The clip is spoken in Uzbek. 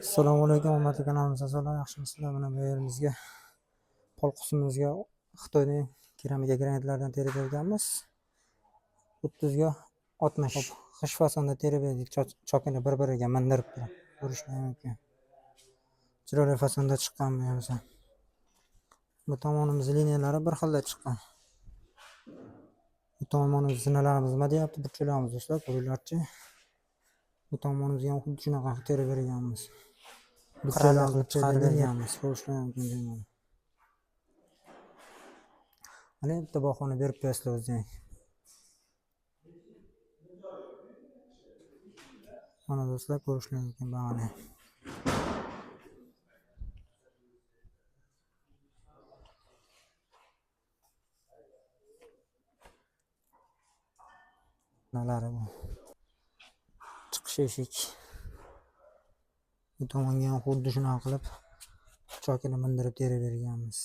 Assalomu alaykum, hurmatli kanalimiz a'zolari, yaxshimisizlar? Mana bu yerimizga pol qismimizga Xitoyning keramika granitlaridan terib berganmiz. 30 ga 60. G'isht fasonda terib berdik, chokini bir-biriga mindirib turib ko'rishlar mumkin. Chiroyli fasonda chiqqan bu ham. Bu tomonimiz liniyalari bir xilda chiqqan. Bu tomonimiz zinalarimiz nima deyapti? Burchaklarimiz do'stlar, ko'ringlarchi. Bu tomonimizga ham xuddi shunaqa qilib terib berganmiz. Qirrali qilib chiqarib berganmiz, ko'rishlar mumkin deyman. Mana bitta bahoni berib qo'yasizlar o'zing. Mana do'stlar, ko'rishlar mumkin bahoni. Nalari bu. Chiqish eshik. Bu tomonga ham xuddi shunaqa qilib chokini mindirib terib berganmiz.